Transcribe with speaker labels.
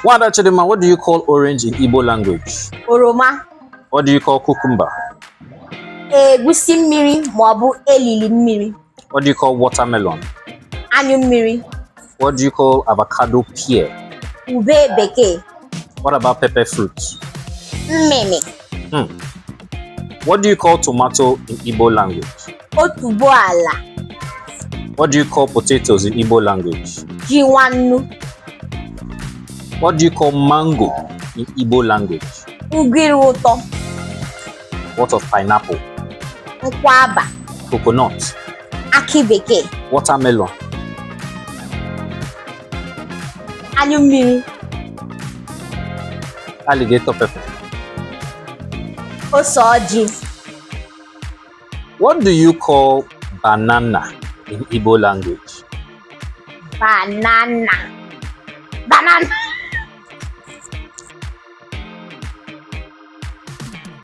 Speaker 1: Nwada Chidimma, what do you call orange in Igbo language?
Speaker 2: Oroma.
Speaker 1: What do you call cucumber?
Speaker 2: Egusi mmiri maọbụ elili mmiri.
Speaker 1: What do you call watermelon?
Speaker 2: Anyụ mmiri.
Speaker 1: What do you call avocado pear?
Speaker 2: Ube bekee.
Speaker 1: What about pepper fruit?
Speaker 2: Mmịmị.
Speaker 1: What do you call tomato in Igbo language?
Speaker 2: Otuboala.
Speaker 1: What do you call potatoes in Igbo language?
Speaker 2: Ji nwannu.
Speaker 1: What do you call mango in Igbo language?
Speaker 2: Ugiri ụtọ.
Speaker 1: What of pineapple?
Speaker 2: Nkwaba.
Speaker 1: Coconut?
Speaker 2: Akị bekee.
Speaker 1: Watermelon?
Speaker 2: Anyụ mmiri.
Speaker 1: Alligator pepper?
Speaker 2: Ose ọjị.
Speaker 1: What do you call banana in Igbo language?
Speaker 2: Banana. Banana.